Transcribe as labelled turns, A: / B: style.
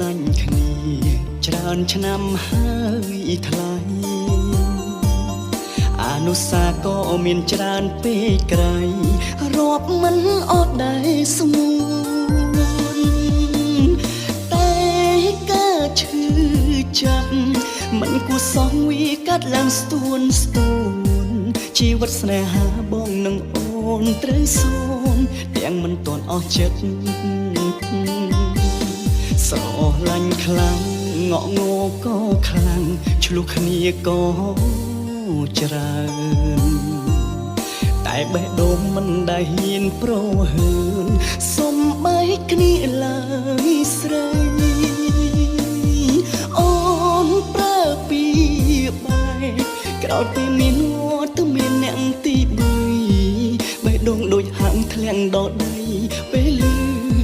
A: ឡាញ់គ្នាច្រើនឆ្នាំហើយថ្លៃអនុសាសន៍ក៏មានច្រើនពេកក្រៃរាប់មិនអត់ដែរស្ងួនតែការឈឺចាប់មិនគួរសមវាកាត់ឡើងស្ទួនស្ទួនជីវិតស្នេហាបងនឹងអូនត្រូវសូនទាំងមិនទាន់អស់ចិត្ត ស្រឡាញ់ខ្លាំងងក់ងក៏ខ្លាំងឆ្លោះគ្នាក៏ច្រើនតែបេះដូងមិនដែលហ៊ានប្រហើនសុំបែកគ្នាឡើយស្រីអូនប្រើពីបែកក្រោយពីមានវត្តមានអ្នកទីបីបេះដូងដូចហាក់ធ្លាក់ដល់